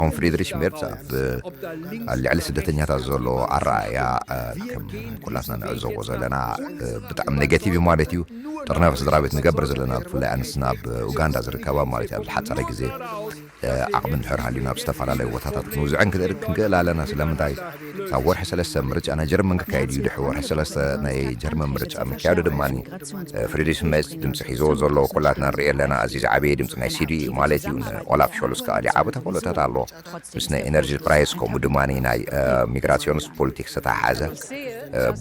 ሆም ፍሪድሪሽ ሜርትስ ኣብ ኣብ ልዕሊ ስደተኛታት ዘሎ ኣረኣእያ ከም ኩላትና ንዕዘቦ ዘለና ብጣዕሚ ኔጌቲቭ እዩ ማለት እዩ። ጥርናፈ ስድራ ቤት ንገብር ዘለና ብፍላይ ኣንስትና ኣብ ኡጋንዳ ዝርከባ ማለት እዩ ኣብ ዝሓፀረ ግዜ ዓቕሚ እንድሕር ሃልዩ ናብ ዝተፈላለዩ ቦታታት ክንውዝዐን ክንክእል ኣለና። ስለምንታይ ካብ ወርሒ ሰለስተ ምርጫ ናይ ጀርመን ክካየድ እዩ። ድሕሪ ወርሒ ሰለስተ ናይ ጀርመን ምርጫ ምክያዱ ድማ ፍሪድሪሽ ሜርትስ ድምፂ ሒዞ ዘሎ ኩላትና ንሪኦ ኣለና። እዚ ዝዓበየ ድምፂ ናይ ሲዲ ማለት እዩ። ንኦላፍ ሾልስ ከዓ ዓብ ተፈለጠት ኣሎ ምስ ናይ ኤነርጂ ፕራይስ ከምኡ ድማ ናይ ሚግራሲዮንስ ፖሊቲክስ ዝተተሓሓዘ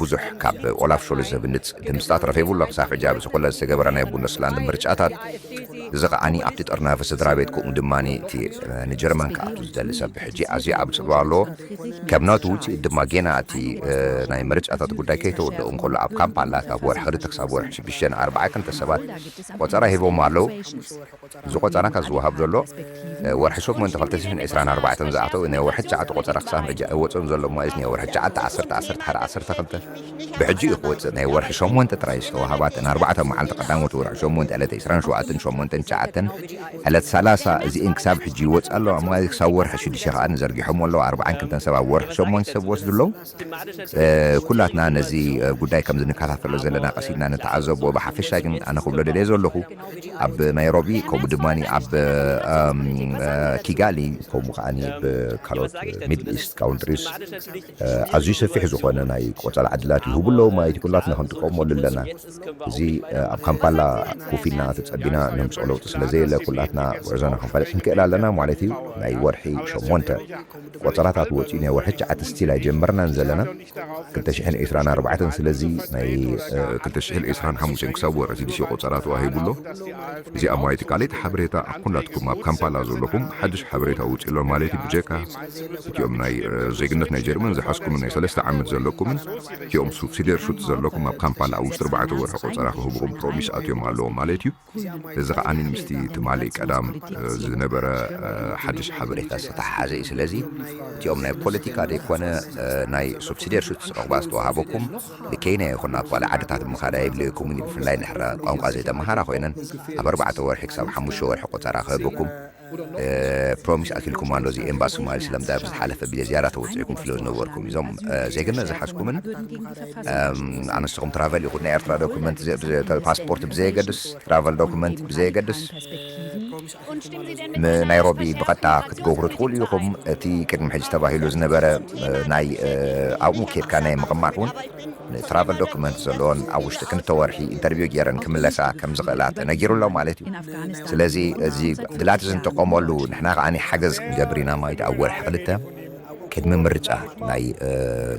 ብዙሕ ካብ ኦላፍ ሾልስ ዘብልፅ ድምፅታት ረኺቡ ኣሎ። ክሳብ ሕጂ ኣብዚ ኩለ ዝተገበረ ናይ ቡንደስላንድ ምርጫታት እዚ ከዓኒ ኣብቲ ጥርናፈ ስድራ ቤት ከምኡ ድማ እቲ ንጀርመን ክኣቱ ዝደሊ ሰብ ብሕጂ ኣዝዩ ኣብ ፅልዋ ኣለዎ። ካብ ናቱ ውፅኢት ድማ ጌና እቲ ናይ ምርጫታት ጉዳይ ከይተወደኡ እንከሎ ኣብ ካምፓላ ካብ ወርሒ ክልተ ክሳብ ወርሒ ሽዱሽተ ኣርባዓ ክልተ ሰባት ቆፀራ ሂቦም ኣለዉ። እዚ ቆፀራ ካብ ዝወሃብ ዘሎ ወርሒ ሸሞንተ ክልተ ሽሕን ዕስራን ኣርባዕተን ዝኣተው ናይ ወርሒ ትሽዓተ ቆፀራ ክሳብ ሕጂ ኣይወፅን ዘሎ ማለት ናይ ወርሒ ትሽዓተ ዓሰርተ ዓሰርተ ሓደ ዓሰርተ ክልተ ብሕጂ እዩ ክወፅእ። ናይ ወርሒ ሸሞንተ ጥራይ ዝተዋሃባ እተን ኣርባዕተ መዓልቲ ቀዳሞት ወርሒ ሸሞንተ ዕለት ዕስራን ሸውዓተን ሸሞንተን ትሽዓተን ዕለት ሰላሳ እዚእን ክሳብ ሕጂ ይወፅ ኣለዋ ማለት ክሳብ ወርሒ ሽዱሽተ ከዓ ንዘርጊሖም ኣለዉ ኣርባዓን ክልተን ሰብ ኣብ ወርሒ ሸሞንተ ሰብ ወስዱ ኣለዉ። ኩላትና ነዚ ጉዳይ ከም ዝንከታተሎ ዘለና ቀሲልና ንተዓዘቦ። ብሓፈሻ ግን ኣነ ክብሎ ደልየ ዘለኹ ኣብ ናይሮቢ ከምኡ ድማ ኣብ ኪጋሊ ከምኡ ከዓ ብካልኦት ሚድል ኢስት ካውንትሪስ ኣዝዩ ሰፊሕ ዝኾነ ናይ ቆፀራ ዕድላት ይህቡ ኣለዉ ማለት ኩላትና ክንጥቀመሉ ኣለና። እዚ ኣብ ካምፓላ ኮፍ ኢልና ተፀቢና ነምፅኦ ለውጢ ስለዘየለ ኩላትና ጉዕዞና ክንፈልጥ ንክእል ኣለና ማለት እዩ። ናይ ወርሒ ሸሞንተ ቆፀራታት ወፂኡ ናይ ወርሒ ትሽዓተ ስቲል ኣይጀመርናን ዘለና ክልተ ሽሕን ዕስራን ኣርባዕተን ስለዚ ናይ ክልተ ሽሕን ዕስራን ሓሙሽተን ክሳብ ወርሒ ሽዱሽተ ቆፀራ ተዋሂቡ ኣሎ። እዚ ኣብ ማየት ካልእቲ ሓበሬታ ኣብ ኩላትኩም ኣብ ካምፓላ ዘለኹም ሓድሽ ሓበሬታ ውፅእ ኣሎ ማለት እዩ። ብጀካ እቲኦም ናይ ዜግነት ናይ ጀርመን ዝሓዝኩምን ናይ ሰለስተ ዓመት ዘለኩምን እቲኦም ሱብሲደር ሹት ዘለኩም ኣብ ካምፓላ ኣብ ውሽጢ ኣርባዕተ ወርሒ ቆፀራ ክህብኹም ፕሮሚስ ኣትዮም ኣለዎም ማለት እዩ። እዚ ከዓኒ ምስቲ ትማሊ ቀዳም ዝነበረ ሓድሽ ሓበሬታ ዝተተሓሓዘ እዩ። ስለዚ እቲኦም ናይ ፖለቲካ ዘይኮነ ናይ ሱብሲደር ሹት ዕቑባ ዝተዋሃበኩም ንኬንያ ይኹን ናብ ካልእ ዓድታት ምኻድ ኣየድልየኩምን እዩ። ብፍላይ ንሕረ ቋንቋ ዘይተመሃራ ኮይነን ኣብ ኣርባዕተ ወርሒ ክሳብ ሓሙሽተ ወርሒ ቆፀራ ክህበኩም ፕሮሚስ ኣኪልኩም ኣሎ። እዚ ኤምባሲ ማለት ስለምንታይ ኣብ ዝሓለፈ ብዘይ ዝያዳ ተወፂዕኩም ስለ ዝነበርኩም እዞም ዜግነት ዝሓዝኩምን ኣነስኹም ትራቨል ይኹን ናይ ኤርትራ ዶኩመንት ፓስፖርት ብዘየገድስ ትራቨል ዶኩመንት ብዘየገድስ ናይሮቢ ብቐጥታ ክትገብሩ ትኽእሉ ኢኹም። እቲ ቅድሚ ሕጂ ተባሂሉ ዝነበረ ናይ ኣብኡ ኬድካ ናይ ምቕማጥ እውን ንትራቨል ዶክመንት ዘለዎን ኣብ ውሽጢ ክልተ ወርሒ ኢንተርቪው ገይረን ክምለሳ ከም ዝኽእላ ተነጊሩ ኣሎ ማለት እዩ። ስለዚ እዚ ድላቲ ዝንጥቀመሉ ንሕና ከዓ ሓገዝ ክንገብር ኢና ማለት ኣብ ወርሒ ክልተ ቅድሚ ምርጫ ናይ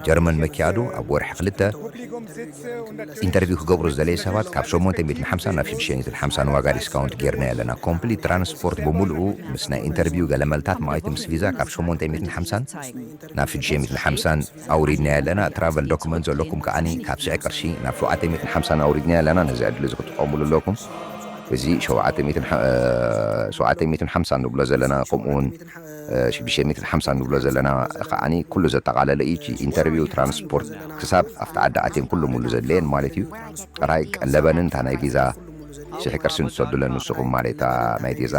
ጀርመን መኪያዱ ኣብ ወርሒ ክልተ ኢንተርቪው ክገብሩ ዝደለዩ ሰባት ካብ ሸሞንተ ሚእትን ሓምሳን ናብ ሽዱሽተ ሚእትን ሓምሳን ዋጋ ዲስካውንት ጌርና ኣለና። ኮምፕሊት ትራንስፖርት ብምሉኡ ምስ ናይ ኢንተርቪው ገለመልታት ማለት ምስ ቪዛ ካብ ሸሞንተ ሚእትን ሓምሳን ናብ ሽዱሽተ ሚእትን ሓምሳን ኣውሪድና ኣለና። ትራቨል ዶክመንት ዘለኩም ከዓኒ ካብ ሽሕ ቅርሺ ናብ ሸውዓተ ሚእትን ሓምሳን ኣውሪድና ኣለና። ነዚ ዕድል እዚ ክትጥቀሙሉ ኣለኩም። እዚ ሸውዓተ ሚእትን ሓምሳን ንብሎ ዘለና ከምኡ እውን ሽዱሽተ ሚእትን ሓምሳን ንብሎ ዘለና ከዓኒ ኩሉ ዘጠቓለለ እዩ። ኢንተርቪው ትራንስፖርት ክሳብ ኣብቲ ዓዲ ኣትየን ኩሉ ሙሉ ዘድለየን ማለት እዩ። ጥራይ ቀለበንን እታ ናይ ቪዛ ሽሕ ቅርሺ ንሰዱለን ንስኹም ማለት እታ ናይ ቪዛ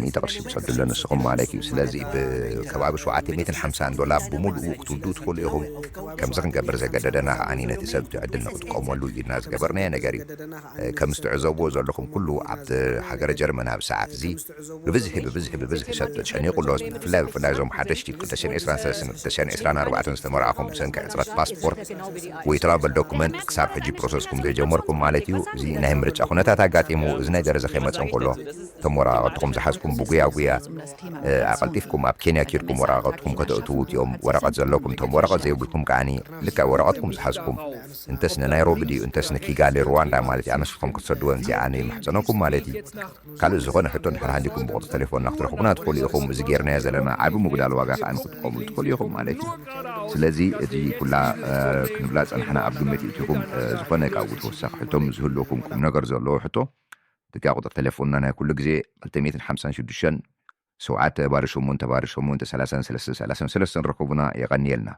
ሚእቲ ቅርሺ ትሰዱለን ንስኹም ማለት እዩ። ስለዚ ብከባቢ ሸውዓተ ሚእትን ሓምሳን ዶላር ብምሉኡ ክትውድኡ ትኽእሉ ኢኹም። ከምዚ ክንገብር ዘገደደና ከዓኒ ነቲ ሰብ እቲ ዕድል ንክጥቀመሉ ኢልና ዝገበርናዮ ነገር እዩ። ከም ዝትዕዘብዎ ዘለኹም ኩሉ ኣብቲ ሃገረ ጀርመን ኣብ ሰዓት እዚ ብብዝሒ ብብዝሒ ብብዝሒ ሰብ ተጨኒቑ ኣሎ። ብፍላይ ብፍላይ እዞም ሓደሽቲ ክልተ ሽሕን ዕስራን ሰለስተን ክልተ ሽሕን ዕስራን ኣርባዕተን ዝተመርዓኹም ብሰንኪ ሕፅረት ፓስፖርት ወይ ትራቨል ዶኩመንት ክሳብ ሕጂ ፕሮሰስኩም ዘይጀመርኩም ማለት እዩ። እዚ ናይ ምርጫ ኩነታት ኣጋጢሙ እዚ ናይ ደረዘ ከይመፀ እንከሎ እቶም ወረቃቅትኹም ዝሓዝኩም ብጉያ ጉያ ኣቐልጢፍኩም ኣብ ኬንያ ኪድኩም ወረቃቅትኩም ከተእትዉ እቲኦም ወረቀት ዘለኩም እቶም ወረቀት ዘይብልኩም ከዓኒ ልክዕ ወረቀትኩም ዝሓዝኩም እንተስ ንናይሮቢ ድዩ እንተስ ንኪጋሊ ሩዋንዳ ማለት እዩ ኣነስኹም ክትሰድወን እዚኣ ንማሕፀነኩም ማለት እዩ። ካልእ ዝኾነ ሕቶ እንድሕር ሃልዩኩም ብቁፅሪ ቴሌፎንና ክትረኽቡና ትኽእሉ ኢኹም። እዚ ጌርናዮ ዘለና ዓቢ ምጉዳል ዋጋ ከዓ ንክትጥቀሙሉ ትኽእሉ ኢኹም ማለት እዩ። ስለዚ እቲ ኩላ ክንብላ ዝፀናሕና ኣብ ግምት ይእትኹም። ዝኾነ ካብኡ ተወሳኺ ሕቶ ዝህልወኩም ቁም ነገር ዘለዎ ሕቶ እቲኣ ቁፅሪ ቴሌፎንና ናይ ኩሉ ግዜ ክልተ ሚእትን ሓምሳን ሽዱሽተን ሸውዓተ ባዶ ሸሞንተ ባዶ ሸሞንተ ሰላሳን ሰለስተን ሰላሳን ሰለስተን ረኽቡና። የቐንየልና።